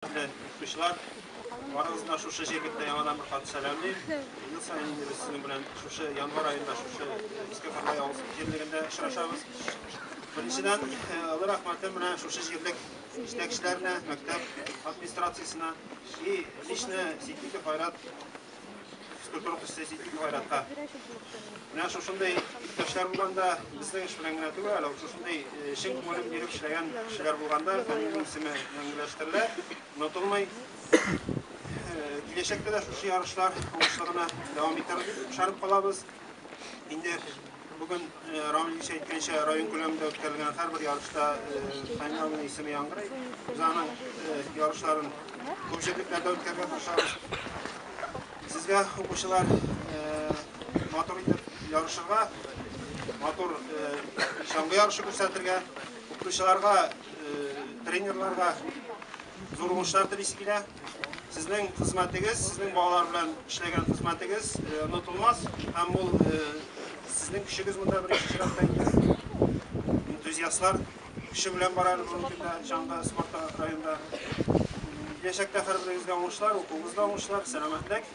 Хөрмәтле укучылар, барыгызны да шушы җирлектә яңадан бер кат сәламлим. Ел саен инде без сезнең белән шушы январь аенда шушы Иске Кырлай авыл җирлегендә очрашабыз. Беренчедән, олы рәхмәтем менә шушы җирлек җитәкчеләренә, мәктәп администрациясенә и лично Ситдиков Айрат физкультура укытучысы Ситдиков Айратка. Менә шушындый иптәшләр булганда, безнең эш белән генә түгел, әле шушындый чын күңелен биреп эшләгән кешеләр булганда, фәннең исеме мәңгеләштерелә, онытылмый. Киләчәктә дә шушы ярышлар уңышлы гына дәвам итәр дип ышанып калабыз. Инде бүген Рамил Ильич әйткәнчә, район күләмендә үткәрелгән һәрбер ярышта Фәнил абыйның исеме яңгырый. Без аның ярышларын күп җирлекләрдә үткәрергә тырышабыз. Сезгә, укучылар, матур итеп ярышырга, матур чаңгы ярышы күрсәтергә, укытучыларга, тренерларга зур уңышлар телисе килә. Сезнең хезмәтегез, сезнең балалар белән эшләгән хезмәтегез онытылмас һәм ул сезнең көчегез монда беренче чиратта инде. Энтузиастлар көче белән бара әле бүгенге көндә чаңгы спорты районда. Киләчәктә һәрберегезгә уңышлар, укуыгызда уңышлар, сәламәтлек.